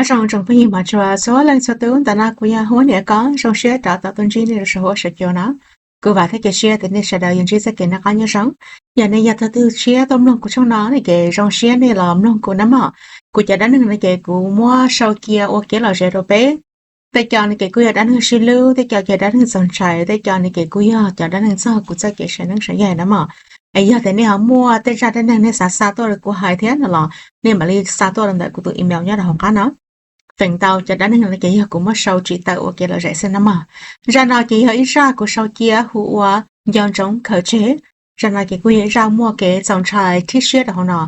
Nyob zoo tsoom phooj ywg mog tshua txhua leej txhua tus, ntawm no kuv yog Huab Niam Koob, zoo siab rov tau tuaj ntsib nej rau saum huab saum cua no. Kuv vam thiab cia siab tias nej sawv daws yuav ntsib txoj kev noj qab nyob zoo. Yog nej yog tug twg tshiab tuaj mloog kuv tshooj no ne ces zoo siab nej los mloog kuv na mog. Kuv cov dab neeg no ces kuv muab sau cia ua kev lom zem rau peb. Tej co no ces kuj yog dab neeg sib hlub, tej co ces dab neeg txaus ntshai, tej co no ces kuj yog cov dab neeg txog kuv txoj kev saib neeb saib yaig na mog. Es yog tias nej ho muaj tej zaj dab neeg nej xav xa tuaj rau kuv hais thiab no los nej mam li xa tuaj rau ntawm kuv tus email nyob rau hauv qab no. Feem ntau cov dab neeg no ces yog kuv muab sau tsim tawm ua kev lom zem xwb na mog. Zaj no ces yog ib zaj kuv sau cia hu ua Nco Ntsoov Khaws Tseg. Zaj no ces kuj yog ib zaj muaj kev txaus ntshai thiab siab rau hauv no.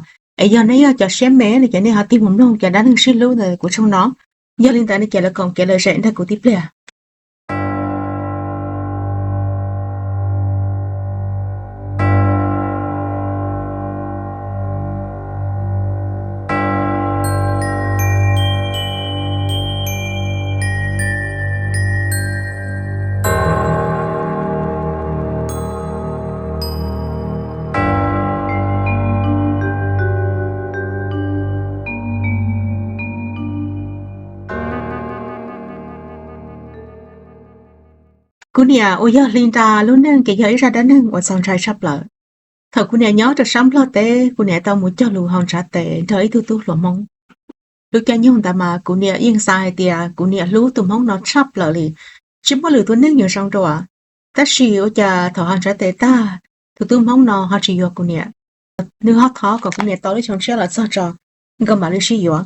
Es yog nej yog cov siab me no ces nej ho tig mus mloog cov dab neeg sib hlub ntawm kuv tshooj no. Yog li ntawd no ces lawv koom kev lom zem nrog kuv tib pliag. Kuv niam uas yog Hli Nra lub neej ces yog ib zaj dab neeg uas txaus ntshai tshaj plaws. Thaum kuv niam nyob rau sab Nplog teb, kuv niam tau mus cog lus haus ntshav tes nrog ib tug tub hluas Hmoob. Lub caij nyoog ntawd mas kuv niam yeej xav hais tias kuv niam hlub tus Hmoob no tshaj plaws li, tsis muaj lwm tus neeg yuav zoo dua. Tab sis ua cas thaum haus ntshav tes tag, tus tub Hmoob no ho tsis yuav kuv niam. Nws ho thov kom kuv niam tos lub xyoo tshiab los txog tso, nkawd mam li sib yuav.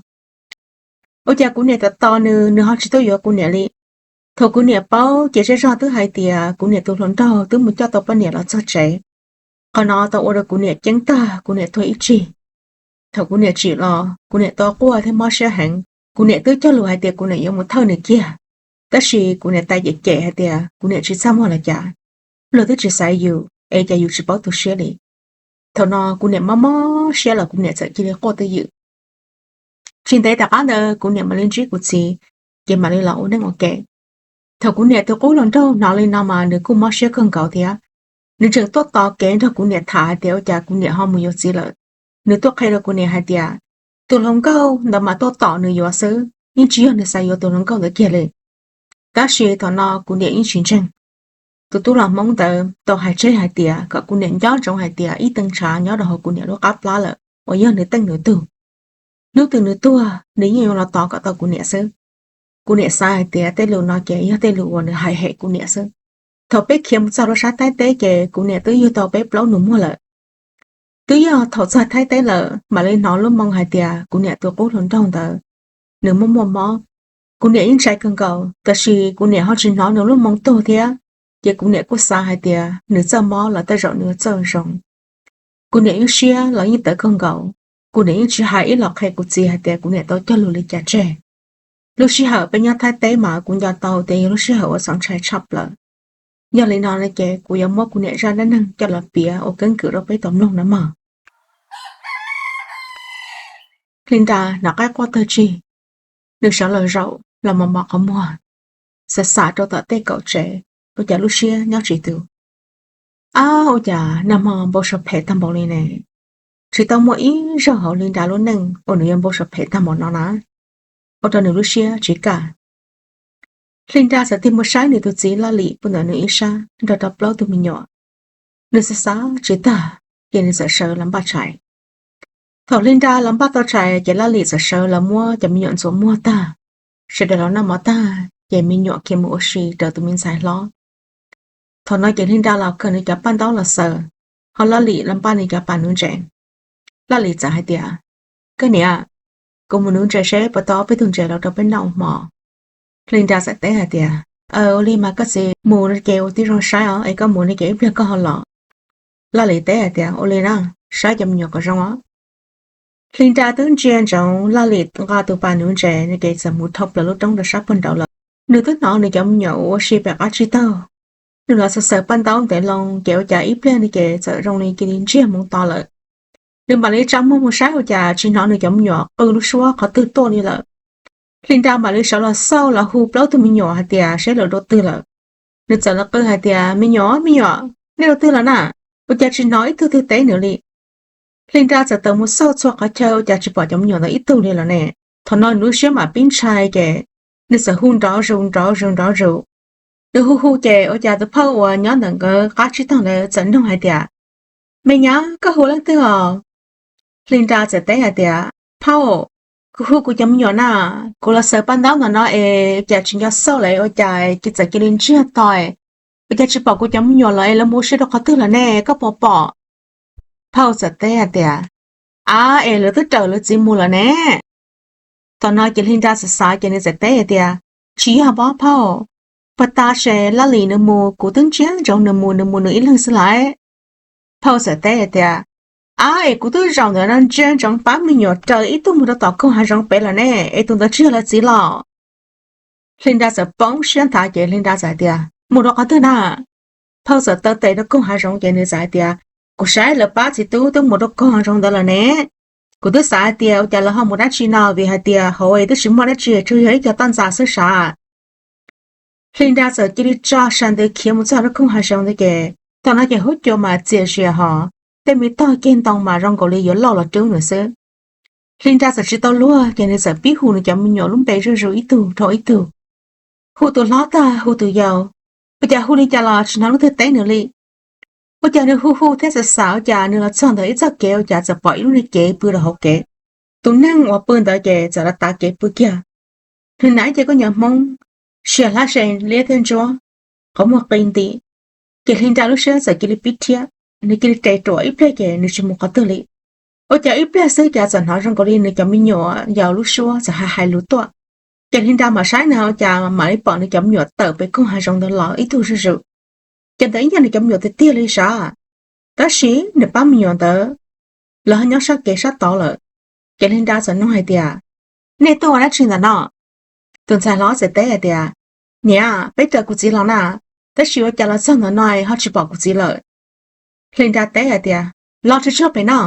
Ua cas kuv niam tos tos nws, nws ho tsis tuaj yuav kuv niam li. Thaum kuv niam paub ces zej zog twb hais tias kuv niam tus hluas nraug twb mus coj tau poj niam los txog tsev. Qhov no tau ua rau kuv niam ceeb tag, kuv niam tuag ib tsig. Thaum kuv niam tsim los, kuv niam tau quaj thiab mob siab heev. Kuv niam twb cog lus hais tias kuv niam yuav mus thawj nws kiag, tab sis kuv niam tais cem cem hais tias kuv niam tsis txaj muag los cas, luag twb tsis xaiv yus es cas yus tsis paub tu siab li. Thaum no kuv niam mob mob siab los kuv niam txawm cia li quaj twj ywm. Tsis ntev tom qab ntawd kuv niam mam li ntsib kuv txiv, ces mam li los ua neej ua ke. Thaum kuv niam tus qub hluas nraug hnov li no mas nws kuj mob siab kawg nkaus thiab. Nws tseem tuaj tos kev nrog kuv niam tham hais tias ua cas kuv niam ho mus yuav txiv lawm. Nws tuaj qhia rau kuv niam hais tias tus hluas nkauj ntawd mas tuaj tom nws yuav xwb, yeej tsis yog nws xav yuav tus hluas nkauj ntawd kiag li. Tab sis thaum no kuv niam yeej tsis ntseeg. Tus tub hluas Hmoob ntawd tau hais tseg hais tias kom kuv niam nco ntsoov hais tias ib tee ntshav nyob rau hauv kuv niam lub qab plab lawm uas yog nws teej nws tug. Hnub twg nws tuag nws yeej yuav los tos kom tau kuv niam xwb. Kuv niam xav hais tias tej lus no ces yog tej lus uas nws hais hem kuv niam xwb. Thaum peb khiav mus txog rau sab Thaib teb ces kuv niam twb yug tau peb plaub nus muag lawm. Twb yog thaum txog Thaib teb lawm mam li hnov lub moo hais tias kuv niam tus qub hluas nraug ntawd nws muaj muaj mob. Kuv niam yeej ntshai kawg nkaus, tab sis kuv niam ho tsis hnov nws lub moo tuag thiab, ces kuv niam kuj xav hais tias nws txawj mob los tej zaum nws txawj zoo. Kuv niam yeej siab los yeej tawv kawg nkaus. Kuv niam yeej tsis hais ib los qhia kuv txiv hais tias kuv niam tau cog lus li cas tseg. Lub sij hawm peb nyob Thaib teb mas kuv nco tau tias yog lub sij hawm uas txaus ntshai tshaj plaws. Yog li no no ces kuv yuav muab kuv niam zaj dab neeg coj los piav ua keeb kwm rau peb tau mloog no mog. Hli Nra hnov qaib quaj tawg tsig, nws sawv los zaum los mos mos qhov muag, xav xav rau tom tej kaum tsev, ua cas lub siab nyob tsis tus. Ab, ua cas nag hmo npau suav phem tag npaum li ne? Tsis tau muaj ib zaug hauv Hli Nra lub neej uas nws yuav npau suav phem tag npaum no na, ua rau nws lub siab tsis kaj. Hli Nra txawm tig mus saib nws tus txiv Laj Lim puag ntawm nws ib sab nrog rau plaub tug me nyuam. Nws xav xav tsis tag, ces nws txawm sawv los npaj tshais. Thaum Hli Nra los npaj tau tshais ces Laj Lim txawm sawv los muab cov me nyuam ntxuav muag tag, sawv daws los noj mov tag ces me nyuam khiav mus ua si raws tus me ntxhais hlob. Thaum no ces Hli Nra los khaws nws cov paj ntaub los xaws, ho Laj Lim los npaj nws cov pas nuv ntses. Laj Lim txawm hais tias, Koj niam, kuv mus nuv ntses seb puas tau ob peb tug ntses los rau peb noj ua hmo. Hli Nra txawm teb hais tias, Ua li mas koj txiv mus ces ua tib zoo saib os, es koj mus no ces ib pliag koj ho los. Laj Lim teb hais tias, Ua li na, saib cov me nyuam kom zoo os. Hli Nra twb ntsia ntsoov Laj Lim nqa tus pas nuv ntses no ces txawm mus dhau plaws lub roob rau sab puag nraud lawm. Nws twb hnov nws cov me nyuam ua si pem qab tsib taug. Nws los xaws xaws paj ntaub ntev loo ces ua cas ib pliag no ces txawm zoo li cia li ntsiag moo to lawm. Nws mam li tsa muag mus saib ua cas tsis hnov nws cov me nyuam qw lub suab qhov twg tuaj li lawm. Hli Nra mam li sawv los xauj los hu plaub tug me nyuam hais tias seb lawv dua twg lawm. Nws txawm los qw hais tias, Me nyuam, me nyuam, nej dua twg lawm na? Ua cas tsis hnov ib tug twg teb nws li. Hli Nra txawm tawm mus xauj txhua qhov chaw ua cas tsis pom cov me nyuam ntawd ib tug li lawm ne. Thaum no nws lub siab mam pib ntshai ces nws txawm hu nrov zus nrov zus nrov zus. Nws hu hu ces ua cas tus phauj uas nyob ntawm nkawd qab tsib taug ntawd txawm nug hais tias, Me nyab, koj hu leej twg os? Hli Nra txawm teb hais tias, Phauj, kuv hu kuv cov me nyuam na, kuv los xaws paj ntaub ntawm no es cas tsis nco xauj lawm ua cas ces txawm cia li ntsiag to, ua cas tsis pom kuv cov me nyuam los es lawv mus ua si rau qhov twg lawm ne, koj puas pom? Phauj txawm teb hais tias, Av, es lawv twb raws lawv txiv mus lawm ne. Thaum no ces Hli Nra xav xav ces nws txawm teb hais tias, Tsis yog pob phauj, puag ta ces Laj Lis nws mus kuv twb ntsia ntsoov nws mus, nws mus nws ib leeg xwb lawm. Phauj txawm teb hais tias, Av, es kuv twb zaum ntawm no ntsia ntsoov pab me nyuam raws ib tug mus rau tom koog hav zoov pem lawm ne, es tus ntawd tsis yog lawv txiv los? Hli Nra txawm poob siab nthav ces Hli Nra txawm hais tias, Mus rau qhov twg na? Phauj txawm taw tes rau koog hav zoov ces nws txawm hais tias, Kuv saib lawv pab txiv tub twb mus rau koog hav zoov ntawd lawm ne. Kuv twb xav hais tias ua cas lawv ho mus dab tsi no vim hais tias hauv twb tsis muaj dab tsi, tsuas yog ib co toj ntxas xwb sav. Hli Nra txawm cia li tso sa ntws khiav mus txog rau koog hav zoov ntawd ces thaum no ces huab cua mas txias zias hos tej me tog ceg ntoo mas zoo nkaus li yuav lauj los rub nws xwb. Hli Nra txawm tsis tau luag ces nws txawm pib hu nws cov me nyuam lub npe zuj zus ib tug dhau ib tug. Hu tus hlob tag hu tus yau, ua cas hu li cas los tsis hnov leej twg teb nws li. Ua cas nws hu hu thiab xav xav ua cas nws los txog ntawm ib txoj kev ua cas txawm pom ib lub niag cev pw rau hauv kev. Tus neeg uas pw ntawd ces txawm los tav kev pw kiag. Nws hnav ib ce khaub ncaws Hmoob, sia hlab se liab thiab ntsuab, qhov muag qi nti. Ces Hli Nra lub siab txawm cia li pib rhiab, nws cia li ris ruam ib pliag ces nws tsis mus qhov twg li. Ua cas ib pliag xwb cas txawm hnov zoo nkaus li nws cov me nyuam yau lub suab txawm hais hais lus tuaj. Ces Hli Nra mam saib na ua cas mam li pom nws cov me nyuam tawm pem koog hav zoov ntawd los ib tug zuj zus. Ces ntawd ib nyuag nws cov me nyuam tiag tiag li sav, tab sis nws pab me nyuam ntawd lawv ho nyob sab kev sab tod lawm. Ces Hli Nra txawm nug hais tias, Nej tuaj ua dab tsi ntawm no? Tus ntxhais hlob txawm teb hais tias, Niam, peb raws kuv txiv los na, tab sis ua cas los txog ntawm no ho tsis pom kuv txiv lawm. Hli Nra teb hais tias, Los tsuag tsuag pem no.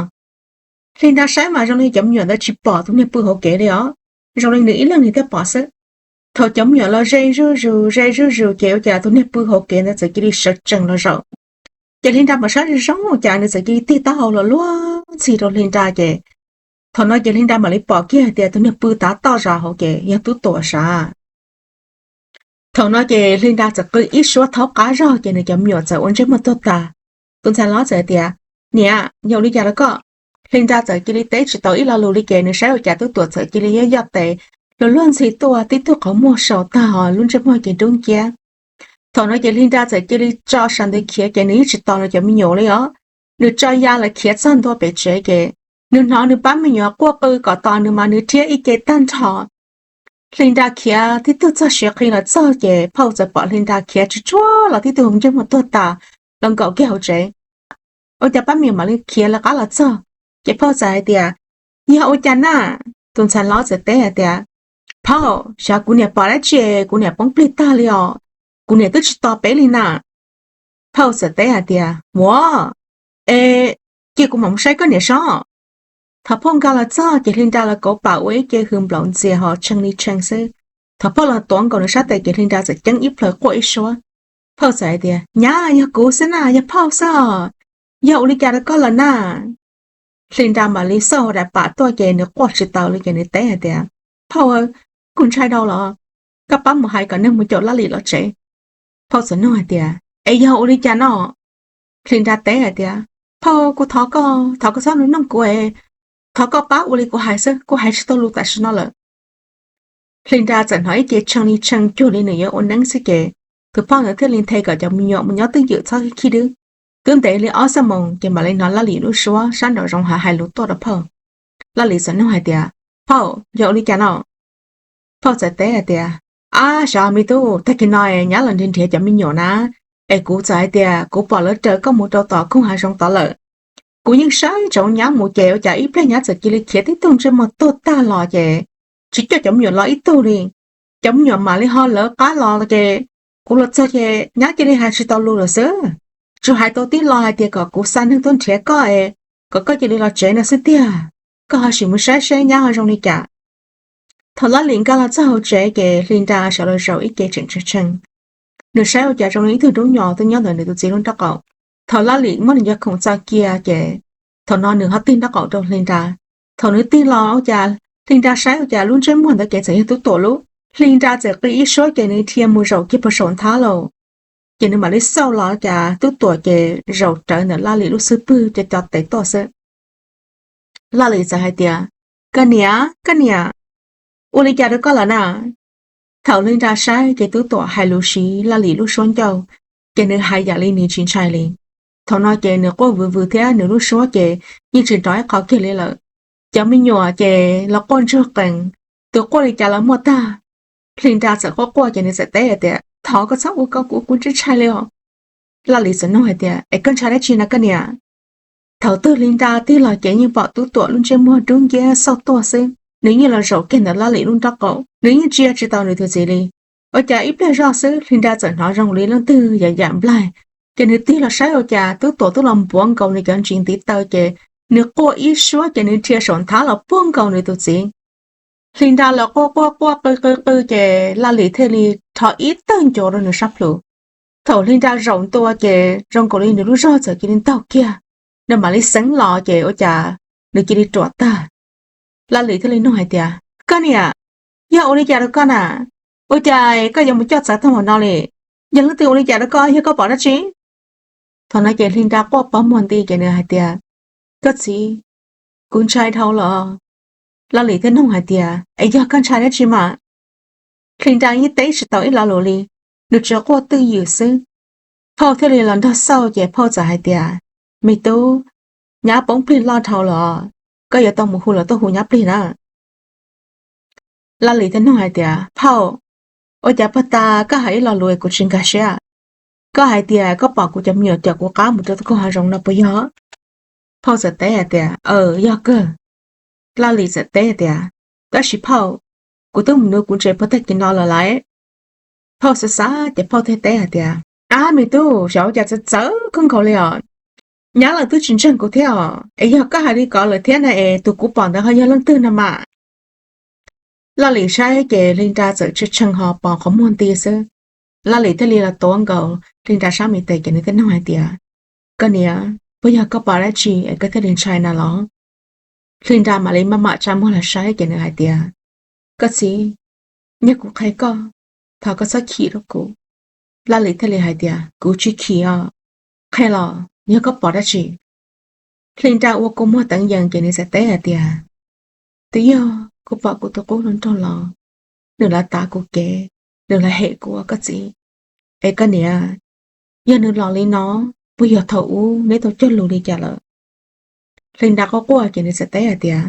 Hli Nra saib mas zoo li cov me nyuam ntawd tsis pom tus niag pw hauv kev li os, zoo li nws ib leeg nws thiaj pom xwb. Thaum cov me nyuam los ze zuj zus ze zuj zus ces ua cas tus niag pw hauv kev ntawd txawm cia li sawv tsees los zaum. Ces Hli Nra mam saib zoo zoo ua cas nws txawm cia li tig taub hau los luag ntxhi rau Hli Nra ces thaum no ces Hli Nra mam li pom kiag hais tias tus niag pw tav toj zos hauv ces yog Tub Tuam sav. Thaum no ces Hli Nra txawm qw ib suab thaub qab zog ces nws cov me nyuam txawm ua ntsej muag tuag tas. Tus ntxhais hlob txawm hais tias, Niam, yog ua li cas rau koj? Hli Nra txawm cia li teb tsis tau ib lo lus li ces nws saib ua cas Tub Tuam txawm cia li yoj yoj tes los luag ntxhi tuaj, tib tug qhov muag sau tag, lub ntsej muag ces dub nciab. Thaum no ces Hli Nra txawm cia li tso sa ntws khiav ces nws yeej tsis tos nws cov me nyuam li os. Nws tso ya lawm khiav txog ntua pem tsev ces nws hnov nws pab me nyuam quaj qw kom tos nws mas nws rhiab ib ce tag nrho. Hli Nra khiav tib tug txog siav qhi los txog ces phauj txawm pom Hli Nra khiav tsuag tsuag los tib tug ntsej muag tuag tas los nkaum kiag hauv tsev. Ua cas pab me nyuam mam li khiav lawv qab los txog? Ces phauj txawm hais tias, Yog ua cas na? Tus ntxhais hlob txawm teb hais tias, Phauj, xyov kuv niam pom dab tsi, kuv niam poob plig tag li os, kuv niam twb tsis tos peb li na. Phauj txawm teb hais tias, Muam, es cia kuv mam mus saib koj niam sob. Thaum phauj nkag los txog ces Hli Nra los kauv pam ua ib ce hws nplaum ntxias ho tshee li tshee xwb. Thaum phauj los tuav nkaus nws sab tes ces Hli Nra txawm ceeb ib plhaw quaj ib suab. Phauj txawm hais tias, Nyab, yog kuv xwb na, yog phauj xwb os. Yog ua li cas rau koj lawm na? Hli Nra mam li xauj hauv daim pam tuaj ces nws quaj tsis taus li ces nws teb hais tias, Phauj, kuv ntshai dhau los, koj pab mus hais kom neeg mus caum Laj Lim los tsev. Phauj txawm nug hais tias, Es yog ua li cas no? Hli Nra teb hais tias, Phauj, kuv thov koj, thov koj txhob nug noog kuv, thov koj pab ua li kuv hais xwb, kuv hais tsis tau lus tam sim no lawm. Hli Nra txawm hnov ib ce tshee li tshee cuag li nws yuav ua neeb xwb ces tus phauj ntawd thiaj li nthe kom cov me nyuam mus nyob twj ywm txhob khib dwb. Twb ntev li ob xuab moos ces mam li hnov Laj Lim lub suab sab nraum zoov hais hais lus tuaj rau phauj. Laj Lim txawm nug hais tias, Phauj, yog ua li cas no? Phauj txawm teb hais tias, Ab, xyov me tub, tag kis no nyab los nrhiav nrhiav cov me nyuam na, es kuv txawm hais tias kuv pom lawv raws koj mus rau tom koog hav zoov tod lawm. Kuv yeej saib ntsoov nyab mus ces ua cas ib pliag nyab txawm cia li khiav tib tug ntsej muag tuag tag los ces tsis coj cov me nyuam los ib tug li. Cov me nyuam mam li ho lawv qab los ces kuv los txog ces nyab cia li hais tsis tau lus lawm xwb. Tsuas hais tau tib lo hais tias kom kuv xa neeg tuaj nrhiav koj es kom koj cia li los tsev no xwb tiag. Koj ho sim mus saib seb nyab ho zoo li cas. Thaum Laj Lim nkag los txog hauv tsev ces Hli Nra sawv los zaum ib ce tseem tshee tshee. Nws saib ua cas zoo li ib tug dub nyos twb nyob ntawm nws tus txiv lub nraub qaum. Thaum Laj Lim muab nws cov khoom txo cia ces thaum no nws ho tig nraub qaum rau Hli Nra. Thaum nws tig los ua cas Hli Nra saib ua cas lub ntsej muag ntawd ces txawm yog Tub Tuam lub. Hli Nra txawm qw ib suab ces nws dhia mus zaum kiag puag saum nthab lauj. Ces nws mam li xauj los cas Tub Tuam ces zaum rawv ntawm Laj Lim lub xub pwg co co tes tuaj xwb. Laj Lim txawm hais tias, Koj niam, koj niam, ua li cas rau koj lawm na? Thaum Hli Nra saib ces Tub Tuam hais lus siv Laj Lim lub suab ncauj, ces nws hais yam li nws tsis ntshai li. Thaum no ces nws quaj vwv vwv thiab nws lub suab ces yeej tsis nrov ib qho kiag li lawm. Cov me nyuam ces los quaj ntsuag qees, tus quaj li cas los muaj tag. Hli Nra txawm quaj quaj ces nws txawm teb hais tias, Thov koj txhob ua ko kuv, kuv ntshai ntshai li os. Laj Lim txawm nug hais tias, Es koj ntshai dab tsi no koj niam? Thaum twg Hli Nra tig los ces yeej pom Tub Tuam lub ntsej muag dub nciab xauj tuaj xwb, nws yeej los zaum kiag ntawm Laj Lim lub nraub qaum, nws yeej ntsia tsis tau nws tus txiv li. Ua cas ib pliag zoj xwb Hli Nra txawm hnov zoo li leej twg yam yam nplaig, ces nws tig los saib ua cas Tub Tuam twb los npuav nkaus nws cov ntsis ntiv taw ces nws quaj ib suab ces nws dhia saum nthab los puag nkaus nws tus txiv. Hli Nra los quaj quaj quaj qw qw qw ces Laj Lim thiaj li rho ib tawg ncua rau nws sab plhu. Thaum Hli Nra zaum ntua ces zoo nkaus li nws lub zog txawm cia li ntaug kiag, nws mam li xeev los ces ua cas nws cia li ruam tag. Laj Lim thiaj li nug hais tias, Koj niam, yog ua li cas rau koj na? Ua cas koj yuav mus coj txawv tag npaum no li? Yog leej twg ua li cas rau koj, yog koj pom dab tsi? Thaum no ces Hli Nra quaj pov muag nti ces nws hais tias, Koj txiv, kuv ntshai dhau los. Laj Lim thiaj nug hais tias, Es yog koj ntshai dab tsi mas? Hli Nra yeej teb tsis tau ib lo lus li, nws tsuas quaj twj ywm xwb. Phauj thiaj li los nrog xauj ces Phauj txawm hais tias, Me tub, nyab poob plig loj dhau los, koj yuav tau mus hu los tuaj hu nyab plig na. Laj Lim thiaj nug hais tias, Phauj, ua cas puag ta koj hais ib lo lus kuv tsis nkag siab? Koj hais tias koj pom kuv cov me nyuam caum kuv qab mus rau tom hav zoov no puas yog? Phauj txawm teb hais tias, Aws, yog kawg. Laj Lim txawm teb hais tias, Tab sis Phauj, kuv twb mus nuv kuv ntses puag tag kis no lawm lauj. Phauj xav xav ces Phauj thiaj teb hais tias, Ab me tub, xyov ua cas txawv txawv kawg nkaus li os. Nyab los twb tsis ntseeg kuv thiab os, es yog koj hais li ko lawm thiab na es tus kuv pom ntawd ho yog leej twg no mas? Laj Lim saib ces Hli Nra txawm tshee tshee ho pos qhov muag nti xwb. Laj Lim thiaj li los tuav nkaus Hli Nra sab me tes ces nws thiaj nug hais tias, Koj niam, puas yog koj pom dab tsi es koj thiaj li ntshai na los? Hli Nra mam li maj mam tsa muag los saib ces nws hais tias, Koj txiv, yog kuv qhia koj, thov koj txhob chim rau kuv. Laj Lim thiaj li hais tias, Kuv tsis chim os. Qhia los yog koj pom dab tsi? Hli Nra ua kua muag teev yees ces nws txawm teb hais tias, Twb yog kuv pom kuv tus qub hluas nraug los, nws lawv tav kuv kev, nws lawv hem kuv os koj txiv. Es koj niam, yog nws los li no, puas yog thaum ub neb tau cog lus li cas lawm? Hli Nra quaj quaj ces nws txawm teb hais tias,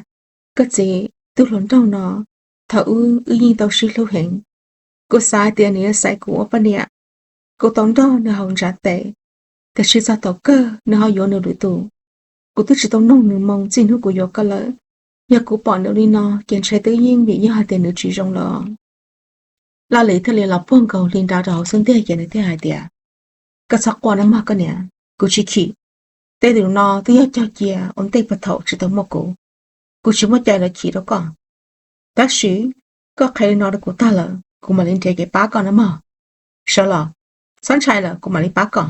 Koj txiv, tus hluas nraug no, thaum ub wb yeej tau sib hlub heev. Kuv xav hais tias nws yuav xaiv kuv ua poj niam. Kuv tau nrog nws haus ntshav tes, tiam sis txog thaum kawg nws ho yuav nws lwm tus. Kuv twb tsis tau noog nws moo txij hnub kuv yuav koj lawm. Yog kuv pom nws li no ces ntshe twb yeej vim yog hais tias nws tsis zoo lawm. Laj Lim thiaj li los puag nkaus Hli Nra rau hauv xub ntiag ces nws thiaj hais tias, Koj txhob quaj na mog koj niam, kuv tsis chim. Tej lus no twb yog cog cia ua ntej puag thaum tsis tau muaj kuv. Kuv tsis muaj cai los chim rau koj. Tab sis koj qhia li no rau kuv tag lawm kuv mam li nrhiav kev pab koj na mog. Sawv los, txhob ntshai lawm kuv mam li pab koj.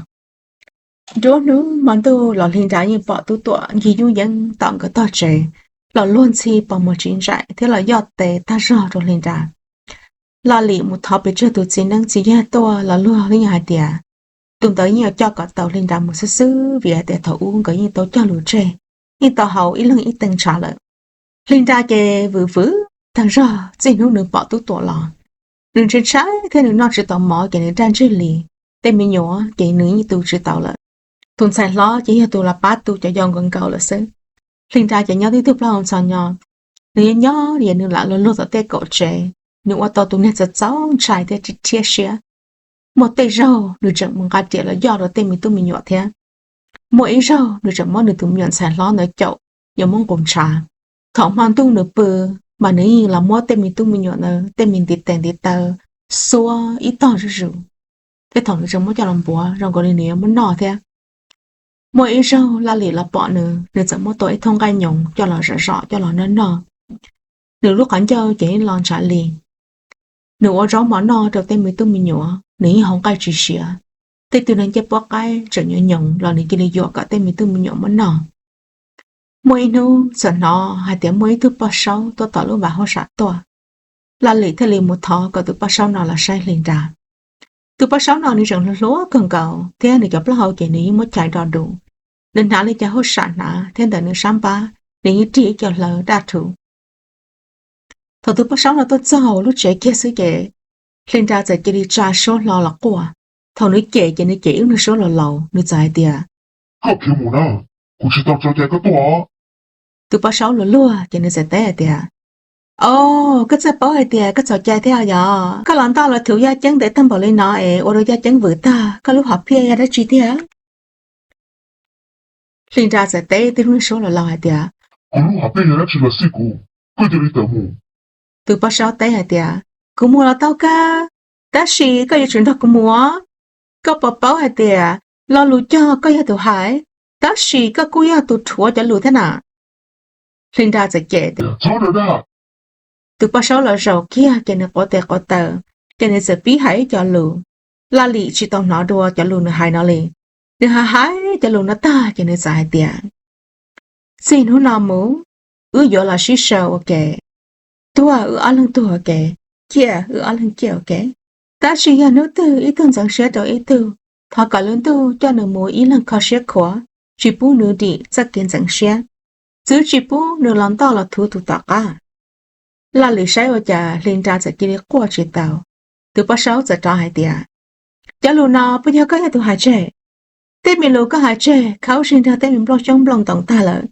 Nruab hnub hmo ntuj los Hli Nra yeej pom Tub Tuam ncig nyuj yeeb tom nkawd tog tsev, los luag ntxhi pos muag tsiv ntsais thiab los yoj tes tag zog rau Hli Nra. Laj Lim mus thov pes tsawg tus txiv neeb txiv yaig tuaj los luag yeej hais tias tus ntawd yeej yuav coj kom tau Hli Nra mus xwb xwb vim hais tias thaum ub nkawd yeej tau cog lus tseg, yeej tau haus ib leeg ib tee ntshav lawm. Hli Nra ces vwm vwm tag zog txij hnub nws pom Tub Tuam los. Nws ntshai ntshai thiab nws noj tsis tau mov ces nws raj ntseg li. Tej me nyuam ces nws yeej tu tsis tau lawm. Tus ntxhais hlob ces yog tus los pab tu cov yau nkaus nkaus lawm xwb. Hli Nra ces nyob tib tug plaub hau ntxhov nyo, nws nyob nyob es nws lam luag luag tom tej kaum tsev, nws ua tau tus niag txaus txaus ntshai thiab rhiab siab. Muaj tej zaug nws tseem mus nqa riam los yoj rau tej me tub me nyuam thiab. Muaj ib zaug nws tseem muab nws tus me nyuam ntxhais hlob ntawd caum yuav muab nqus ntshav. Thaum hmo ntuj nws pw, mas nws yeej los muab tej me tub me nyuam ntawd tej me ntiv tes ntiv taw xuab ib tog zuj zus, thiab thaum nws tseem muab coj los npuav zoo nkaus li nws yuav muab noj thiab. Muaj ib zaug Laj Lim los pom nws, nws txawm muab tua ib thooj nqaij nyoos coj los zom zom coj los noj noj. Nws lub qhov ncauj ces yeej los ntshav li. Nws ua zaub mov noj rau tej me tub me nyuam, nws yeej haus nqaij tsis siav. Tej tug neeg ncej puab qaib tseem nyoos nyoos los nws cia li yuam kom tej me tub me nyuam muab noj. Muaj ib hnub txawm hnov hais tias muaj ib tug poj saub tuaj tom lub vaj hauj sam tuaj. Laj Lim thiaj li mus thov kom tus poj saub no los saib Hli Nra. Tus poj saub no nws tseem hluas kawg nkaus thiab nws cov plaub hau ces nws yeej muab chais do dus. Nws hnav li cov hauj sam hnav thiab ntawm nws sab npab nws yeej rig ib co hlaws daj rhuv. Thaum tus poj saub no tuaj txog lub tsev kiag xwb ces Hli Nra txawm cia li tsa suab hlo los quaj. Thaum nws cem ces nws cem ib lub niag suab laus laus, nws txawm hais tias, Koj khiav mus na, kuv tsis tau tso cai koj tuaj. Tus poj saub luag luag ces nws txawm teb hais tias, Au, koj txawj paub hais tias koj txhaum cai thiab yog? Koj los ntoj los thuv yaj ceeb ntev tag npaum li no es ua rau yaj ceeb vwm tag, koj lub hom phiaj yog dab tsi thiab? Hli Nra txawm teb tib lub niag suab laus laus hais tias, Kuv lub hom phiaj yog dab tsi los xij kuv, koj cia li tawm mus. Tus poj saub teb hais tias, Kuv mus los tau kawg, tab sis koj yuav tsum nrog kuv mus os. Koj puas paub hais tias lo lus cog koj yog tus hais, tab sis koj kuj yog tus rhuav cov lus thiab na. Hli Nra txawm cem tias, Tus poj saub los zaum kiag ces nws quav tes quav taw, ces nws txawm pib hais ib co lus. Laj Lim tsis tau hnov dua cov lus nws hais no li. Nws hais hais cov lus no tag ces nws txawm hais tias, Txij hnub no mus, wb yuav los sib sau ua ke, tuag wb ob leeg tuag ua ke, ciaj wb ob leeg ciaj ua ke. Tab sis yog hnub twg ib tug ntxeev siab rau ib tug, thov kom lub ntuj coj nws mus ib leeg kho siab khuav, tsis pub nws dim txoj kev ntxeev siab, txwv tsis pub nws los ntoj los thuv tus tom qab. Laj Lim saib ua cas Hli Nra txawm cia li quaj tsis tau. Tus poj saub txawm rov hais tias, Cov lus no puas yog koj yog tus hais tseg? Tej me lus koj hais tseg khaub zig nrog tej me nplooj xyoob nplooj ntoos tag lawm.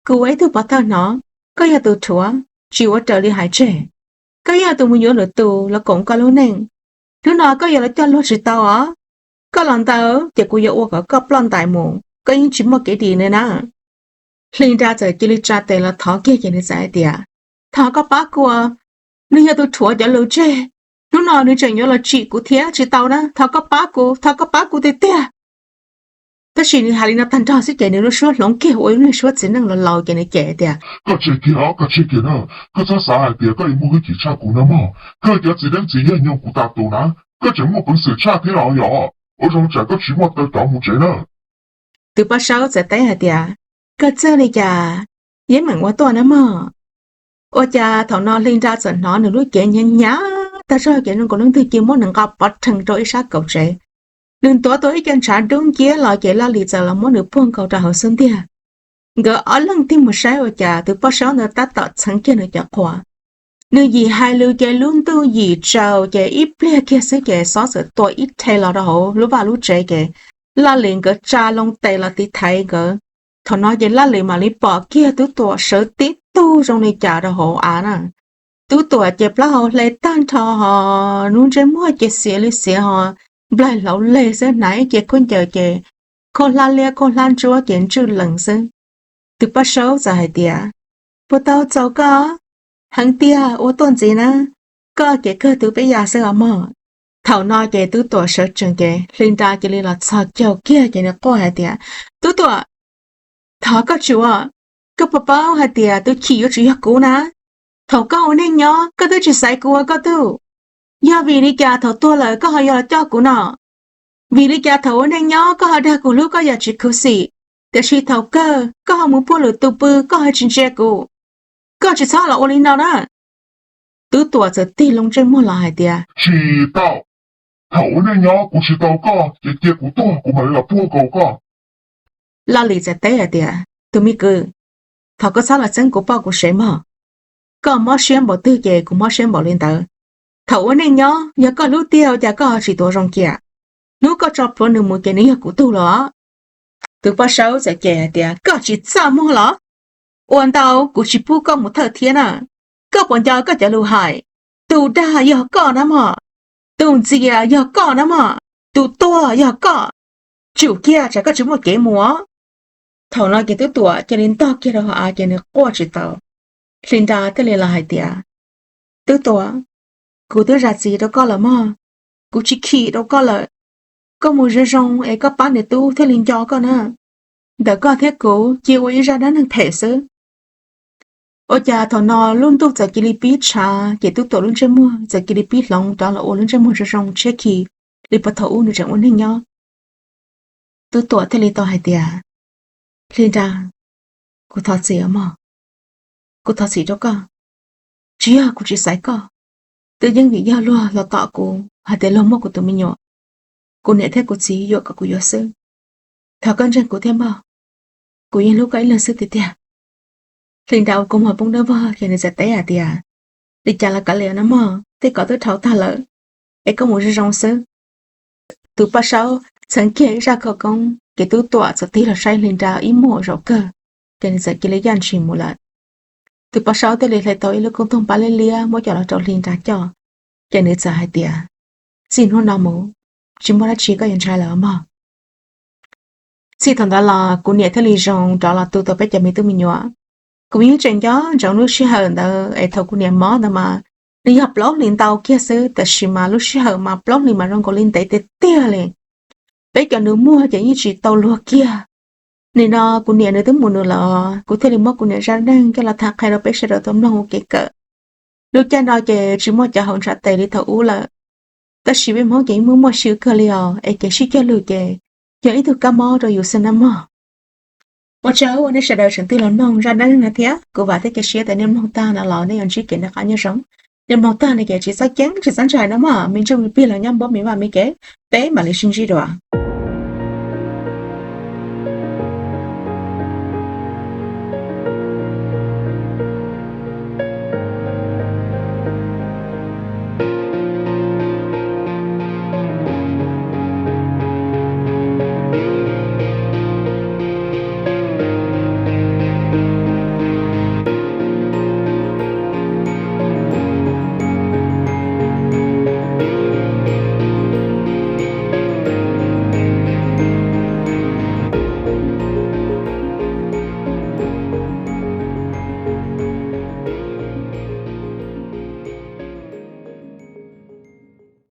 Kuv ua ib tug pov thawj hnov, koj yog tus rhuav, tsis ua raws li hais tseg. Koj yog tus mus yuav lwm tus los koom koj lub neej. Hnub no koj yuav los coj luag tsis tau os. Koj los ntawd ces kuv yuav ua kom koj ploj ntais mus, koj yeej tsis muaj kev dim li na. Hli Nra txawm cia li tsa tes los thov kiag ces nws txawm hais tias, Thov koj pab kuv, nws yog tus rhuav cov lus tseg. Hnub no nws tseem yuav los tsim kuv thiab tsis tau na, thov koj pab kuv, thov koj pab kuv tiag tiag. Tab sis nws hais li no tag nrho xwb ces nws lub suab hloov kiag ua ib lub suab txiv neej laus laus ces nws cem tias, Koj tseg kiag os, koj tseg kiag na. Koj txhob xav hais tias koj yuav muaj hwj chim tshaj kuv na mog. Koj cov txiv deeb txiv yaig nyoog kuv tas tus na, koj tseem muaj peev xwm tshaj thiab los yog? Ua zoo tsam koj tsis muaj taw rov mus tsev na. Tus poj saub txawm teb hais tias, Koj txawj li cas, yeej meem ua tuaj na mog. Ua cas thaum no Hli Nra txawm hnov nws lub cev hnyav hnyav tag zog ces zoo nkaus lub ntuj cia muab nws nqa pov rhees rau ib sab kaum tsev. Nws ntuav tau ib co ntshav dub nciab los ces Laj Lim txawm los muab nws puag nkaus rau hauv xub ntiag. Nkawd ob leeg tig mus saib ua cas tus poj saub ntawd tab tom txheev kiag nws cov qhua. Nws yim hais lus ces lub ntuj yim tsaus ces ib pliag kiag xwb ces xob txawm tua ib rhe los rau hauv lub vaj lub tsev ces Laj Lim nkawd tsa loo tes los tiv thaiv nkawd. Thaum no ces Laj Lim mam li pom kiag Tub Tuam sawv tib tug zoo li cas rau hauv av na. Tub Tuam ces plaub hau hle tag nrho ho, lub ntsej muag ces xiav li xiav ho, nplaig hlauv leg xwb, hnav ib ce khaub ncaws ces khaub hlab liab khaub hlab ntsuab ces ntswj lees xwb. Tus poj saub txawm hais tias, Puas tau txaus koj? Heev tiag, ua tuaj ntxiv na, koj kev kawg tus peb ya xwb os mog. Thaum no ces Tub Tuam sawv tsees ces Hli Nra cia li los txhos caug kiag ces nws quaj hais tias, Tub Tuam, thov koj tsuav, koj puas paub hais tias tus chim yuav tsum yog kuv na? Thaum koj ua neej nyob koj twb tsis xaiv kuv ua koj tug, yog vim li cas thaum tuag lawm koj ho yuav los coj kuv no? Vim li cas thaum ua neej nyob koj ho dag kuv hlub koj yam tsis khuv xim, tiam sis thaum kawg koj ho mus puag lwm tus pw koj ho tsis ntsia kuv? Koj tsis txhob los ua li no na. Tub Tuam txawm tig loo ntsej muag los hais tias, Tsis tau. Thaum ua neej nyob kuv tsis tau koj ces cia kuv tuag kuv mam li los puag nkaus koj. Laj Lim txawm teb hais tias, Tus me kwv, thov koj txhob los txeeb kuv poj kuv sev mog. Koj mob siab npaum twg ces kuv mob siab npaum li ntawd. Thaum ua neej nyob yog koj hlub tiag ua cas koj ho tsis tuav zoo cia? Hnub koj tso plhuav nws mus ces nws yog kuv tug los? Tus poj saub txawm cem hais tias, Koj tsis txaj muag los? Ua ntau kuv tsis pub koj mus thawj thiab na. Koj puas nco koj cov lus hais? Tus dag yog koj na mog. Tus ntxias yog koj na mog. Tus tuag yog koj. Tsum kiag tsam koj tsis muaj kev mus. Thaum no ces Tub Tuam cia li ntog kiag rau hauv av ces nws quaj tsis tau. Hli Nra thiaj li los hais tias, Tub Tuam, kuv twb zam txim rau koj lawm mog, kuv tsis chim rau koj lawm. Koj mus zoo zoo es koj pab niam tub thiaj li nco koj na. Ntawm koj thiab kuv cia ua ib zaj dab neeg phem xwb. Ua cas thaum no lub ntuj txawm cia li pib tshav ces Tub Tuam lub ntsej muag txawm cia li pib hloov rov los ua lub ntsej muag zoo zoo tshiab khi li puag thaum ub nws tseem ua neeg nyob. Tub Tuam thiaj li tau hais tias, Hli Nra, Kuv thov txim os mog. Kuv thov txim rau koj. Tsis yog kuv tsis xaiv koj, twb yeej vim yog luag los tom kuv hais tias luag muaj kuv tus me nyuam. Kuv niam thiab kuv txiv yuam kom kuv yuav xwb. Thov koj ntseeg kuv thiab mog, kuv yeej hlub koj ib leeg xwb tiag tiag. Hli Nra ua kua muag poob dawb vog ces nws txawm teb hais tias, li cas los kav liam no mog, tej ko twb dhau tag lawm, es koj mus zoo zoo xwb. Tus poj saub txheev kiag ib zaj khawv koob ces Tub Tuam txawm tig los saib Hli Nra ib muag zaum kawg, ces nws txawm cia li yaj ntshis mus lawm. Tus poj saub thiaj li hle tau ib lub koob toog pab liab liab muab coj los rau Hli Nra coj, ces nws txawm hais tias, txij hnub no mus, tsis muaj dab tsi koj yuav ntshai lawm mog. Txij thaum ntawd los kuv niam thiaj li zoo rov los tu tau peb cov me tub me nyuam. Kuv yeej tseem nco ntsoov lub sij hawm ntawd es thaum kuv niam mob ntawd mas nws yog plaub hlis ntau kiag xwb, tab sis mas lub sij hawm mas plaub hlis mas zoo nkaus li ntev tiag tiag li. Peb cov nws muag ces yeej tsis tau luag kiag. Nim no kuv niam nws twb mus nws lawm, kuv thiaj li muab kuv niam zaj neeg coj los tham qhia rau peb sawv daws tau mloog ua kev kawm. Lub caij no ces tsis muaj cov hauv ntshav tes li thaum ub lawm, tab sis peb Hmoob ces yeej muaj muaj sij kawg li os, es kev sib cog lus ces yog ib tug kab mob rau yus xwb nawb mog. Ua tsaug uas nej sawv daws tseem tig los mloog zaj neeg no thiab, kuv vam thiab cia siab tias nej mloog tag no los nej yuav ntsib kev noj qab nyob zoo. Nej mloog tag no ces tsis txhob ceeb tsis txhob ntshai nawb mog, me ntsuj me plig los nyob npuab me vaj me kev, peb mam li sib ntsib dua.